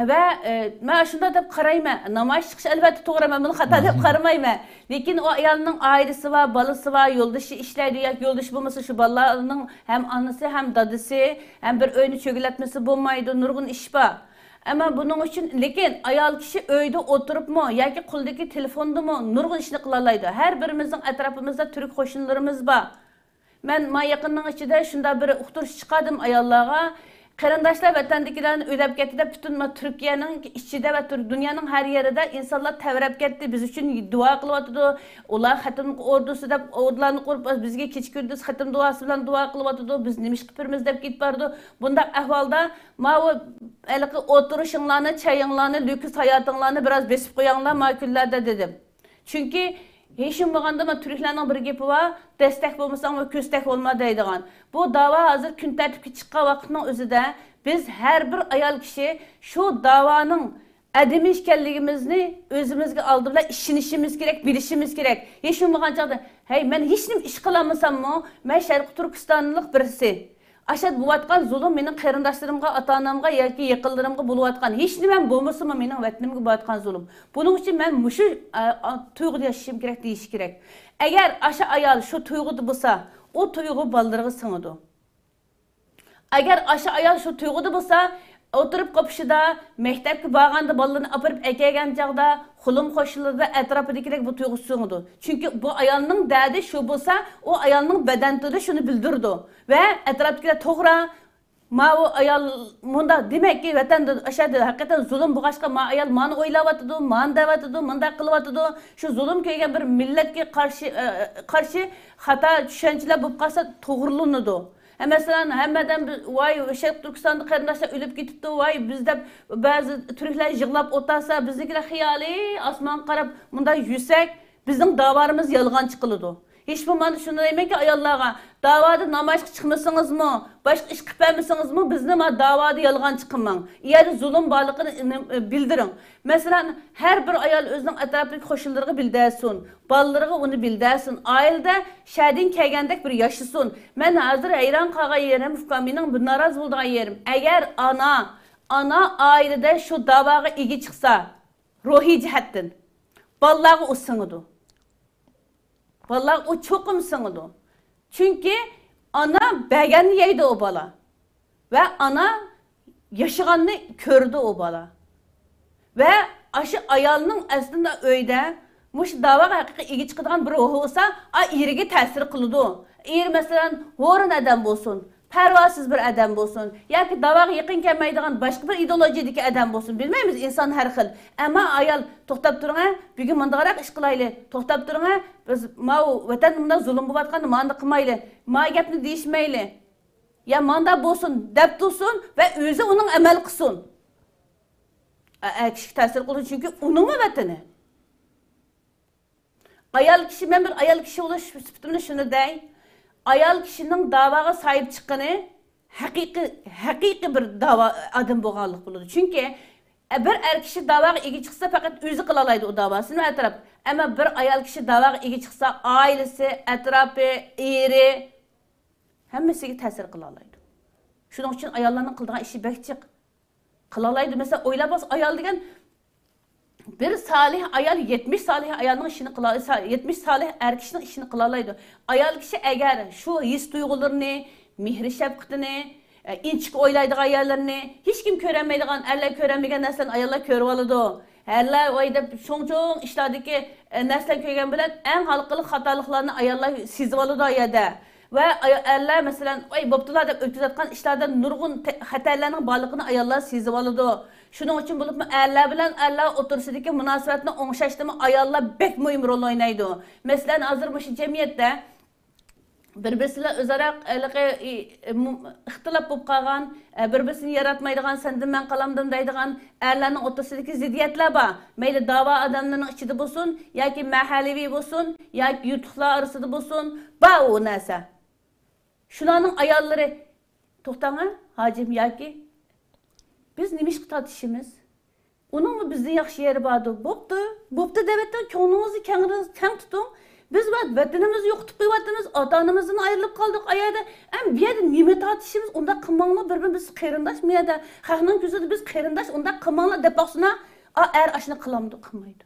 ۋە، ئە، مەن شۇنداق دەپ قارايمەن، نامايىش چىقىش ئەلۋەتتە توغرا، مەن بۇنى خاتا دەپ قارىمايمەن. لېكىن ئۇ ئايالنىڭ ئائىلىسى بار، بالىسى بار، يولدىشى ئىشلەيدۇ ياكى يولدىشى بولمىسا، شۇ بالىلارنىڭ ھەم ئانىسى، ھەم دادىسى، ھەم بىر ئۆينى چۆگىلەتمىسە بولمايدۇ، نۇرغۇن ئىش بار. ئەمما بۇنىڭ ئۈچۈن، لېكىن ئايال كىشى ئۆيدە ئولتۇرۇپمۇ ياكى قولىدىكى تېلېفوندىمۇ نۇرغۇن ئىشنى قىلالايدۇ. ھەر بىرىمىزنىڭ ئەتراپىمىزدا تۈرك قوشنىلىرىمىز بار. مەن ما يېقىننىڭ ئىچىدە شۇنداق بىر ئۇقتۇرۇش چىقاردىم ئاياللارغا. قېرىنداشلار ۋەتەندىكىلەرنى ئۆيلەپ كەتتى دەپ، پۈتۈن ما تۈركىيەنىڭ ئىچىدە ۋە تۈر-، دۇنيانىڭ ھەر يېرىدە ئىنسانلار تەۋرەپ كەتتى، بىز ئۈچۈن دۇئا قىلىۋاتىدۇ، ئۇلار خەتىم ئوردىسى دەپ ئوردىلارنى قۇرۇپ، بىزگە كېچە كۈندۈز خەتىم دۇئاسى بىلەن دۇئا قىلىۋاتىدۇ، بىز نېمە ئىش قىلىپ يۈرىمىز دەپ كېتىپ بارىدۇ. بۇنداق ئەھۋالدا ماۋۇ ھېلىقى ئولتۇرۇشۇڭلارنى، چايىڭلارنى، لۈكۈس ھاياتىڭلارنى بىراز بېسىپ قويۇڭلار ما كۈنلەردە، دېدىم. چۈنكى ھېچ بولمىغاندا، مانا، تۈركلەرنىڭ بىر گېپى بار، دەستەك بولمىساڭ، كۆستەك بولما دەيدىغان. بۇ داۋا ھازىر كۈن تەرتىپكە چىققان ۋاقىتنىڭ ئۆزىدە بىز ھەر بىر ئايال كىشى شۇ داۋانىڭ ئادىمى ئىكەنلىكىمىزنى ئۆزىمىزگە ئالدى بىلەن ئىشىنىشىمىز كېرەك، بىلىشىمىز كېرەك. ھېچ بولمىغان چاغدا، ھەي، مەن ھېچنېمە ئىش قىلالمىساممۇ، مەن شەرقىي تۈركىستانلىق بىرسى. ئاشۇ بولۇۋاتقان زۇلۇم مېنىڭ قېرىنداشلىرىمغا، ئاتا-ئانامغا ياكى يېقىنلىرىمغا بولۇۋاتقان، ھېچنېمە بولمىسىمۇ مېنىڭ ۋەتىنىمگە بولۇۋاتقان زۇلۇم. بۇنىڭ ئۈچۈن مەن مۇشۇ، ئە، ئە، تۇيغۇدا ياشىشىم كېرەك دېيىشى كېرەك. ئەگەر ئاشۇ ئايال شۇ تۇيغۇدا بولسا، ئۇ تۇيغۇ بالىلىرىغا سىڭىدۇ. ئەگەر ئاشۇ ئايال شۇ تۇيغۇدا بولسا، ئولتۇرۇپ قوپۇشىدا، مەكتەپكە بارغاندا بالىلىرىنى ئاپىرىپ ئەكەلگەن چاغدا، قولۇم قوشنىلىرىدا ئەتراپىدىكىلەرگە بۇ تۇيغۇ سىڭىدۇ. چۈنكى بۇ ئايالنىڭ دەردى شۇ بولسا، ئۇ ئايالنىڭ بەدەن تىلى شۇنى بىلدۈرىدۇ. ۋە ئەتراپتىكىلەر توغرا، ماۋۇ ئايال مۇنداق، دېمەككى، ۋەتەندە ئاشۇ يەردە ھەقىقەتەن زۇلۇم بولغاچقا، ما ئايال مانى ئويلاۋاتىدۇ، مانى دەۋاتىدۇ، مۇنداق قىلىۋاتىدۇ. شۇ زۇلۇم كۆرگەن بىر مىللەتكە قارشى، ئە، ئە، قارشى خاتا چۈشەنچىلەر بولۇپ قالسا توغرىلىنىدۇ. ھە، مەسىلەن، ھەممە ئادەم بىز، ۋاي، شەرقىي تۈركىستاندا قېرىنداشلار ئۆلۈپ كېتىپتۇ، ۋاي، بىز دەپ بەزى تۈركلەر يىغلاپ ئولتۇرسا، بىزنىڭكىلەر خىيالىي ئاسمانغا قاراپ مۇنداق يۈرسەك، بىزنىڭ داۋالىرىمىز يالغان چىقىلىدۇ. ھېچ بولمىغاندا شۇنى دەيمەنكى ئاياللارغا، داۋادا نامايىشقا چىقمىسىڭىزمۇ، باشقا ئىش قىلىپ بەرمىسىڭىزمۇ، بىزنى ما داۋادا يالغان چىقىرماڭ. ئۇ يەردە زۇلۇم بارلىقىنى ئىنىم-، بىلدۈرۈڭ. مەسىلەن، ھەر بىر ئايال ئۆزىنىڭ ئەتراپىدىكى قوشنىلىرىغا بىلدۈرسۇن، بالىلىرىغا ئۇنى بىلدۈرسۇن، ئائىلىدە شەھەردىن كەلگەندەك بىر ياشىسۇن. مەن ھازىر ھەيران قالغان يېرىم، ئۇكام، مېنىڭ بىر نارازى بولىدىغان يېرىم، ئەگەر ئانا، ئانا ئائىلىدە شۇ داۋاغا ئىگە چىقسا، روھىي جەھەتتىن بالىلارغا ئۇ سىڭىدۇ. بالىلارغا ئۇ چوقۇم سىڭىدۇ. چۈنكى ئانا بەرگەننى يەيدۇ ئۇ بالا. ۋە ئانا ياشىغاننى كۆرىدۇ ئۇ بالا. ۋە ئاشۇ ئايالنىڭ ئەسلىدە ئۆيدە مۇشۇ داۋاغا ھەقىقىي ئىگە چىقىدىغان بىر روھى بولسا، ئا، ئېرىگە تەسىر قىلىدۇ. ئېرى، مەسىلەن، ھورۇن ئادەم بولسۇن، پەرۋاسىز بىر ئادەم بولسۇن ياكى داۋاغا يېقىن كەلمەيدىغان باشقا بىر ئىدېئولوگىيەدىكى ئادەم بولسۇن، بىلمەيمىز، ئىنسان ھەر خىل. ئەمما ئايال، توختاپ تۇرۇڭە، بۈگۈن مۇنداقراق ئىش قىلايلى، توختاپ تۇرۇڭە، بىز ماۋۇ ۋەتەندە مۇنداق زۇلۇم بولۇۋاتقاندا مانداق قىلمايلى، ما گەپنى دېيىشمەيلى، يا مانداق بولسۇن دەپ تۇرسۇن ۋە ئۆزى ئۇنىڭ ئەمەل قىلسۇن. ئەر كىشىگە تەسىر قىلىدۇ، چۈنكى ئۇنىڭمۇ ۋەتىنى. ئايال كىشى، مەن بىر ئايال كىشى بولۇش سۈپىتىمدە شۇنى دەي، ئايال كىشىنىڭ داۋاغا ساھىب چىققىنى ھەقىقىي، ھەقىقىي بىر داۋا ئادەم بولغانلىق بولىدۇ. چۈنكى بىر ئەر كىشى داۋاغا ئىگە چىقسا، پەقەت ئۆزى قىلالايدۇ ئۇ داۋاسىنى ئەتراپ. ئەمما بىر ئايال كىشى داۋاغا ئىگە چىقسا، ئائىلىسى، ئەتراپى، ئېرى، ھەممىسىگە تەسىر قىلالايدۇ. شۇنىڭ ئۈچۈن ئاياللارنىڭ قىلىدىغان ئىشى بەك جىق. قىلالايدۇ. مەسىلەن، ئويلاپ باقسا، ئايال دېگەن بىر سالىھ ئايال يەتمىش سالىھ ئايالنىڭ ئىشىنى قىلا، يەتمىش سالىھ ئەر كىشىنىڭ ئىشىنى قىلالايدۇ. ئايال كىشى ئەگەر شۇ ھېس تۇيغۇلىرىنى، مېھرى شەپقىتىنى، ئە، ئىنچىكە ئويلايدىغان يەرلىرىنى، ھېچكىم كۆرەلمەيدىغان، ئەرلەر كۆرەلمىگەن نەرسىلەرنى ئاياللار كۆرۈۋالىدۇ. ئەرلەر ۋاي دەپ چوڭ-چوڭ ئىشلاردىكى، ئە، نەرسىلەرنى كۆرگەن بىلەن ئەڭ ھالقىلىق خاتالىقلارنى ئاياللار سېزىۋالىدۇ ئۇ يەردە. ۋە ئاي-، ئەرلەر، مەسىلەن، ۋاي بوپتۇلا دەپ ئۆتكۈزۈۋاتقان ئىشلاردا نۇرغۇن تە-، خەتەرلەرنىڭ بارلىقىنى ئاياللار سېزىۋالىدۇ. شۇنىڭ ئۈچۈن بولۇپمۇ ئەرلەر بىلەن ئەرلەر ئوتتۇرىسىدىكى مۇناسىۋەتنى ئوڭشاشتىمۇ ئاياللار بەك مۇھىم رول ئوينايدۇ. مەسىلەن، ھازىر مۇشۇ جەمئىيەتتە بىر-بىرسى بىلەن ئۆزئارا ھېلىقى، ئى، مۇ-، ئىختىلاپ بولۇپ قالغان، ئە، بىر-بىرسىنى ياراتمايدىغان، سەندىن مەن قالامدىم دەيدىغان ئەرلەرنىڭ ئوتتۇرىسىدىكى زىددىيەتلەر بار. مەيلى داۋا ئادەملىرىنىڭ ئىچىدە بولسۇن، ياكى مەھەللىۋى بولسۇن، ياكى يۇرتلۇقلار ئارىسىدا بولسۇن، بار ئۇ نەرسە. شۇلارنىڭ ئاياللىرى، توختاڭ ھە، ھاجىم ياكى، بىز نېمىشقا تارتىشىمىز؟ ئۇنىڭمۇ بىزدىن ياخشى يېرى باردۇ. بوپتۇ، بوپتۇ دەۋەتتىڭ، كۆڭلىڭىزنى كەڭرى-، كەڭ تۇتۇڭ. بىز ۋە-، ۋەتىنىمىزنى يوقىتىپ قويۇۋاتىمىز، ئاتا-ئانىمىزدىن ئايرىلىپ قالدۇق ئا يەردە. ئەم، بۇ يەردە نېمە تارتىشىمىز؟ ئۇنداق قىلماڭلار، بىر-بىرىمىز قېرىنداش بۇ يەردە. خەقنىڭ كۆزىدە بىز قېرىنداش، ئۇنداق قىلماڭلار دەپ باقسۇنا. ئا، ئەر ئاشۇنى قىلامدۇ؟ قىلمايدۇ.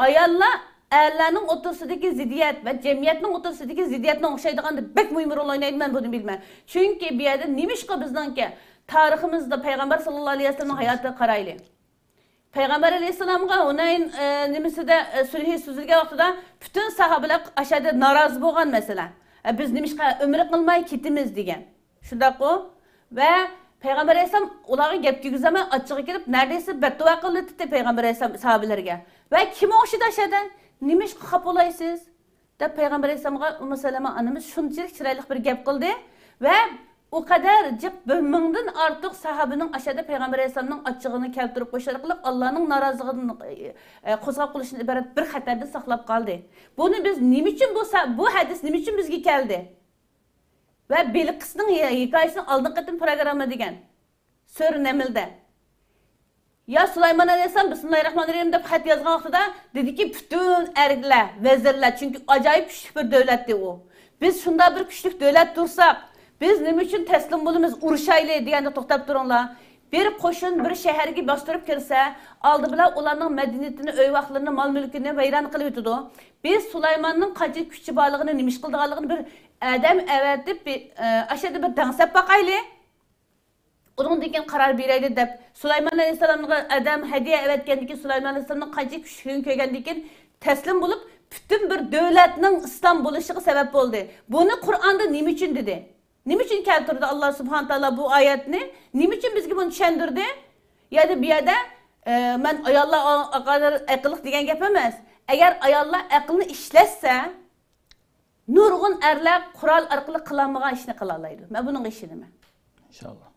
ئاياللار ئەرلەرنىڭ ئوتتۇرىسىدىكى زىددىيەت ۋە جەمئىيەتنىڭ ئوتتۇرىسىدىكى زىددىيەتنى ئوڭشايدىغاندا بەك مۇھىم رول ئوينايدۇ، مەن بۇنى بىلىمەن. چۈنكى بۇ يەردە نېمىشقا بىزنىڭكى تارىخىمىزدا پەيغەمبەر ساللاللاھۇ ئەلەيھى ۋەسەللەمنىڭ ھاياتىغا قارايلى. پەيغەمبەر ئەلەيھىسسالامغا ھۇنەين، ئە، نېمىسىدە، ئە، سۈلھى سۈزۈلگەن ۋاقتىدا پۈتۈن ساھابىلەر ئاشۇ يەردە نارازى بولغان مەسىلەن. ئە، بىز نېمىشقا ئۆمرە قىلماي كېتىمىز دېگەن. شۇنداققۇ؟ ۋە پەيغەمبەر ئەلەيھىسسالام ئۇلارغا گەپ كىرگۈزەلمەي ئاچچىقى كېلىپ، نەردە دېسە بەتدۇئا قىلىۋېتىپتۇ پەيغەمبەر ئەلەيھىسسالام ساھابىلەرگە. ۋە كىم ئوخشىدى ئاشۇ يەردە؟ نېمىشقا خاپا بولايسىز؟ دەپ پەيغەمبەر ئەلەيھىسسالامغا ئۇممۇ سەلەمە ئانىمىز شۇنچىلىك چىرايلىق بىر گەپ قىلدى. ۋە ئۇ قەدەر جىق بىر مىڭدىن ئارتۇق ساھابىنىڭ ئاشۇ يەردە پەيغەمبەر ئەلەيھىسسالامنىڭ ئاچچىقىنى كەلتۈرۈپ قويۇش ئارقىلىق ئاللانىڭ نارازىلىقىدىن، ئە، قوزغاپ قويۇشتىن ئىبارەت بىر خەتەردىن ساقلاپ قالدى. بۇنى بىز نېمە ئۈچۈن بۇ سا-، بۇ ھەدىس نېمە ئۈچۈن بىزگە كەلدى؟ ۋە بېلقىسنىڭ ھېكايىسىنى ئالدىنقى قېتىم پروگرامما دېگەن سۈرە نەملدە. يا سۇلايمان ئەلەيھىسسالام بىسمىللاھىررەھمانىررەھىم دەپ خەت يازغان ۋاقتىدا دېدىكى، پۈتۈن ئەرلەر، ۋەزىرلەر، چۈنكى ئاجايىپ كۈچلۈك بىر دۆلەتتى ئۇ. بىز شۇنداق بىر كۈچلۈك دۆلەت تۇرساق، بىز نېمە ئۈچۈن تەسلىم بولىمىز، ئۇرۇشايلى دېگەندە، توختاپ تۇرۇڭلار. بىر قوشۇن بىر شەھەرگە باستۇرۇپ كىرسە، ئالدى بىلەن ئۇلارنىڭ مەدەنىيىتىنى، ئۆي-ۋاقلىرىنى، مال-مۈلكىنى ۋەيران قىلىۋېتىدۇ. بىز سۇلايماننىڭ قانچىلىك كۈچى بارلىقىنى، نېمە ئىش قىلىدىغانلىقىنى، بىر ئادەم ئەۋەتىپ، بىر، ئە، ئاشۇ يەردە بىر دەڭسەپ باقايلى. ئۇنىڭدىن كېيىن قارار بېرەيلى دەپ، سۇلايمان ئەلەيھىسسالامغا ئادەم ھەدىيە ئەۋەتكەندىن كېيىن، سۇلايمان ئەلەيھىسسالامنىڭ قانچىلىك كۈچلۈكىنى كۆرگەندىن كېيىن تەسلىم بولۇپ، پۈتۈن بىر دۆلەتنىڭ ئىسلام بولۇشىغا سەۋەب بولدى. بۇنى قۇرئاندا نېمە ئۈچۈن دېدى؟ نېمە ئۈچۈن كەلتۈردى ئاللا سۇبھانە تائالا بۇ ئايەتنى؟ نېمە ئۈچۈن بىزگە بۇنى چۈشەندۈردى؟ يەنى بۇ يەردە، ئە، مەن ئاياللار ئا-، ئەقىللىق دېگەن گەپ ئەمەس. ئەگەر ئاياللار ئەقلىنى ئىشلەتسە، نۇرغۇن ئەرلەر قورال ئارقىلىق قىلالمىغان ئىشنى قىلالايدۇ. مەن بۇنىڭغا ئىشىنىمەن. ئىنشاللا.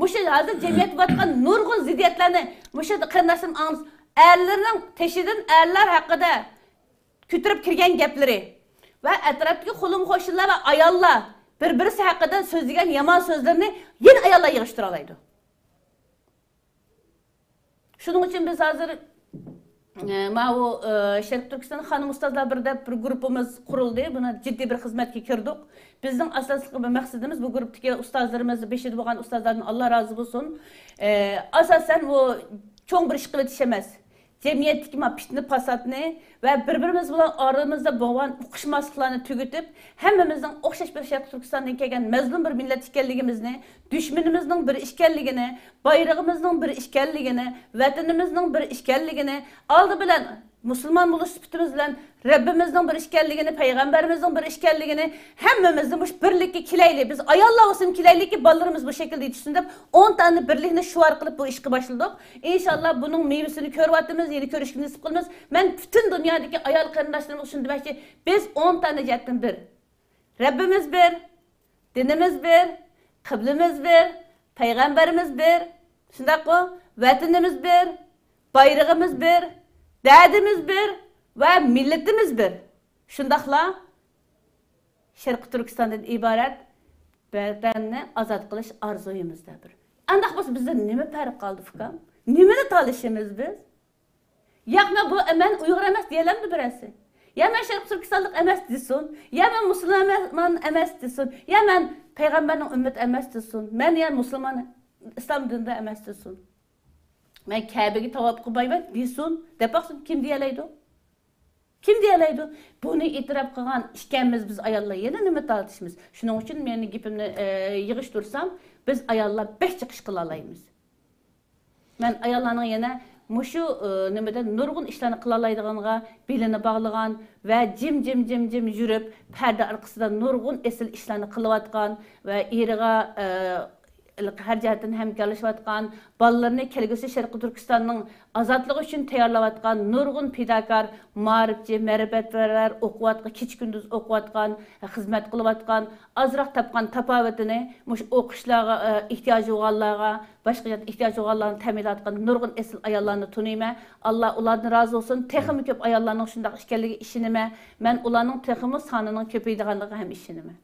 مۇشۇ ھازىر جەمئىيەتتە بولۇۋاتقان نۇرغۇن زىددىيەتلەرنى مۇشۇ قېرىنداشلىرىم ئاڭلىسۇن. ئەرلىرىنىڭ تېشىدىن ئەرلەر ھەققىدە كۆتۈرۈپ كىرگەن گەپلىرى ۋە ئەتراپتىكى قولۇم-قوشنىلار ۋە ئاياللار بىر-بىرسى ھەققىدە سۆزلىگەن يامان سۆزلىرىنى يەنە ئاياللار يىغىشتۇرالايدۇ. شۇنىڭ ئۈچۈن بىز ھازىر، ئە، ماۋۇ، ئە، شەرقىي تۈركىستان خانىم ئۇستازلار بىر دەپ بىر گۇرۇپپىمىز قۇرۇلدى. بۇنى جىددىي بىر خىزمەتكە كىردۇق. بىزنىڭ ئاساسلىق بىر مەقسىتىمىز، بۇ گۇرۇپپىدىكى ئۇستازلىرىمىز، بېشىدا بولغان ئۇستازلاردىن ئاللا رازى بولسۇن. ئە، ئاساسەن، ئۇ چوڭ بىر ئىش قىلىۋېتىش ئەمەس. جەمئىيەتتىكى ما پىتنە پاساتنى ۋە بىر-بىرىمىز بىلەن ئارىمىزدا بولغان ئۇقۇشماسلىقلارنى تۈگىتىپ، ھەممىمىزنىڭ ئوخشاش بىر شەرقىي تۈركىستاندىن كەلگەن مەزلۇم بىر مىللەت ئىكەنلىكىمىزنى، دۈشمىنىمىزنىڭ بىر ئىكەنلىكىنى، بايرىقىمىزنىڭ بىر ئىكەنلىكىنى، ۋەتىنىمىزنىڭ بىر ئىكەنلىكىنى، ئالدى بىلەن مۇسۇلمان بولۇش سۈپىتىمىز بىلەن رەببىمىزنىڭ بىر ئىكەنلىكىنى، پەيغەمبىرىمىزنىڭ بىر ئىكەنلىكىنى، ھەممىمىزنى مۇشۇ بىرلىككە كېلەيلى، بىز ئاياللار بولسىمۇ كېلەيلىكى، بالىلىرىمىز بۇ شەكىلدە يېتىشسۇن دەپ، ئون دانە بىرلىكنى شوئار قىلىپ بۇ ئىشقا باشلىدۇق. ئىنشاللا بۇنىڭ مېۋىسىنى كۆرۈۋاتىمىز، يەنە كۆرۈشكە نېسىپ قىلىمىز. مەن پۈتۈن دۇنيادىكى ئايال قېرىنداشلىرىمىزغا شۇنى دېمەكچى، بىز ئون دانە جەھەتتىن بىر. رەببىمىز بىر، دىنىمىز بىر، قىبلىمىز بىر، پەيغەمبىرىمىز بىر، شۇنداققۇ؟ ۋەتىنىمىز بىر، بايرىقىمىز بىر، دەردىمىز بىر ۋە مىللىتىمىز بىر. شۇنداقلا شەرقىي تۈركىستاندىن ئىبارەت ۋەتەننى ئازاد قىلىش ئارزۇيىمىزدا بىر. ئانداق بولسا بىزدىن نېمە پەرق قالدى، ئۇكام؟ نېمىنى تالىشىمىز بىز؟ ياق، مەن بۇ، مەن ئۇيغۇر ئەمەس دېيەلەمدۇ بىرەرسى؟ يا مەن شەرقىي تۈركىستانلىق ئەمەس دېسۇن، يا مەن مۇسۇلمان ئەمەس دېسۇن، يا مەن پەيغەمبەرنىڭ ئۈممىتى ئەمەس دېسۇن، مەن يا مۇسۇلمان، ئىسلام دىنىدا ئەمەس دېسۇن، مەن كەبىگە تاۋاپ قىلمايمەن دېسۇن، دەپ باقسۇن، كىم دېيەلەيدۇ؟ كىم دېيەلەيدۇ؟ بۇنى ئېتىراپ قىلغان ئىكەنمىز بىز ئاياللار، يەنە نېمە تارتىشىمىز؟ شۇنىڭ ئۈچۈن مەن گېپىمنى، ئە، يىغىشتۇرسام، بىز ئاياللار بەك چىقىش قىلالايمىز. مەن ئاياللارنىڭ يەنە مۇشۇ، ئە، نېمىدە نۇرغۇن ئىشلارنى قىلالايدىغانغا بېلىنى باغلىغان ۋە جىم، جىم، جىم، جىم يۈرۈپ، پەردە ئارقىسىدا نۇرغۇن ئېسىل ئىشلارنى قىلىۋاتقان ۋە ئېرىغا، ئە، ھەر جەھەتتىن ھەمكارلىشىۋاتقان، بالىلىرىنى كەلگۈسى شەرقىي تۈركىستاننىڭ ئازادلىقى ئۈچۈن تەييارلاۋاتقان نۇرغۇن پىداكار، مائارىپچى، مەرىپەتپەرۋەر، ئوقۇۋاتقان، كېچە-كۈندۈز ئوقۇۋاتقان، خىزمەت قىلىۋاتقان، ئازراق تاپقان تاپاۋىتىنى مۇشۇ ئوقۇشلارغا، ئە، ئېھتىياجى بولغانلارغا، باشقا جەھەتتە ئېھتىياجى بولغانلارنى تەمىنلەۋاتقان نۇرغۇن ئېسىل ئاياللارنى تونۇيمەن. ئاللا ئۇلاردىن رازى بولسۇن. تېخىمۇ كۆپ ئاياللارنىڭ شۇنداق ئىكەنلىكىگە ئىشىنىمەن. مەن ئۇلارنىڭ تېخىمۇ سانىنىڭ كۆپىيىدىغانلىقىغا ھەم ئىشىنىمەن.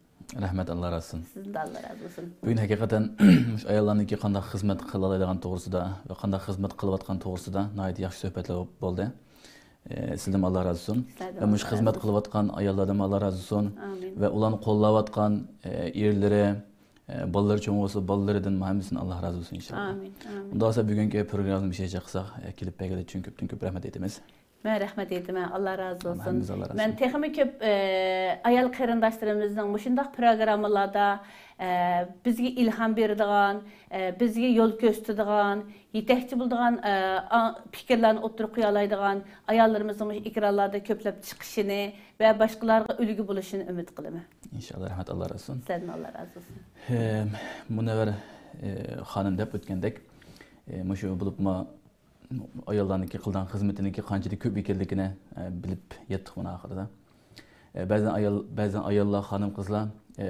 رەھمەت، ئاللا رازى بولسۇن. سىزدىن ئاللا رازى بولسۇن. بۈگۈن ھەقىقەتەن مۇشۇ ئاياللارنىڭكى قانداق خىزمەت قىلالايدىغان توغرىسىدا ۋە قانداق خىزمەت قىلىۋاتقان توغرىسىدا ناھايىتى ياخشى سۆھبەتلەر بولدى. ئە، سىزدىنمۇ ئاللا رازى بولسۇن. سىزدىن ۋە مۇشۇ ئاللا خىزمەت رازى بولسۇن. قىلىۋاتقان ئاياللاردىنمۇ ئاللا رازى بولسۇن. ئامىن. ۋە ئۇلارنى قوللاۋاتقان، ئە، ئېرلىرى، ئە، بالىلىرى چوڭ بولسا، بالىلىرىدىنمۇ ھەممىسىدىن ئاللا رازى بولسۇن ئىنشاللا. ئامىن، ئامىن. ئۇنداق بولسا بۈگۈنكى پروگراممىمىزنى مۇشۇ يەرگىچە قىلساق، ئە، كېلىپ بەرگەنلىكى ئۈچۈن كۆپتىن كۆپ رەھمەت ئېيتىمىز. مەن رەھمەت ئېيتىمەن، ئاللا رازى بولسۇن. ھەممىمىز ئاللا رازى مەن بولسۇن. تېخىمۇ كۆپ، ئە، ئايال قېرىنداشلىرىمىزنىڭ مۇشۇنداق پروگراممىلاردا، ئە، بىزگە ئىلھام بېرىدىغان، ئە، بىزگە يول كۆرسىتىدىغان، يېتەكچى بولىدىغان، ئە، ئا-، پىكىرلەرنى ئوتتۇرىغا قويالايدىغان ئاياللىرىمىزنىڭ مۇشۇ ئېكرانلاردا كۆپلەپ چىقىشىنى ۋە باشقىلارغا ئۈلگە بولۇشىنى ئۈمىد قىلىمەن. ئىنشاللا، رەھمەت، ئاللا رازى بولسۇن. سەندىن ئاللا رازى بولسۇن. ئە، مۇنەۋۋەر، ئە، خانىم دەپ ئۆتكەندەك، ئە، مۇشۇ بولۇپمۇ ئاياللارنىڭكى قىلغان خىزمىتىنىڭكى قانچىلىك كۆپ ئىكەنلىكىنى، ئە، بىلىپ يەتتۇق مانا ئاخىرىدا. ئە، بەزەن ئايال، بەزەن ئاياللار، خانىم-قىزلار، ئە،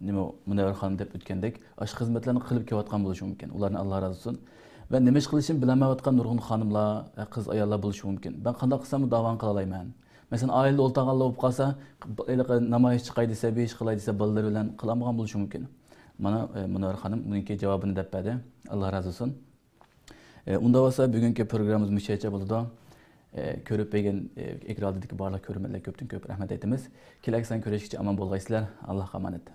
نېمە، مۇنەۋۋەر خانىم دەپ ئۆتكەندەك، ئاشۇ خىزمەتلەرنى قىلىپ كېلىۋاتقان بولۇشى مۇمكىن. ئۇلاردىن ئاللا رازى بولسۇن. ۋە نېمە ئىش قىلىشىنى بىلەلمەيۋاتقان نۇرغۇن خانىملار، ئە، قىز-ئاياللار بولۇشى مۇمكىن. مەن قانداق قىلسام داۋانى قىلالايمەن؟ مەسىلەن، ئائىلىدە ئولتۇرغانلار بولۇپ قالسا، ھېلىقى نامايىش چىقاي دېسە، بىر ئىش قىلاي دېسە، بالىلىرى بىلەن قىلالمىغان بولۇشى مۇمكىن. مانا، ئە، مۇنەۋۋەر خانىم بۇنىڭكى جاۋابىنى دەپ بەردى. ئاللا رازى بولسۇن. ئە، ئۇنداق بولسا، بۈگۈنكى پروگراممىمىز مۇشۇ يەرچە بولىدۇ. ئە، كۆرۈپ بەرگەن، ئە، ئېكران ئالدىدىكى بارلىق كۆرۈرمەنلەرگە كۆپتىن كۆپ رەھمەت ئېيتىمىز. كېلەكى سان كۆرۈشكىچە ئامان بولغايسىلەر. ئاللاھقا ئامانەت.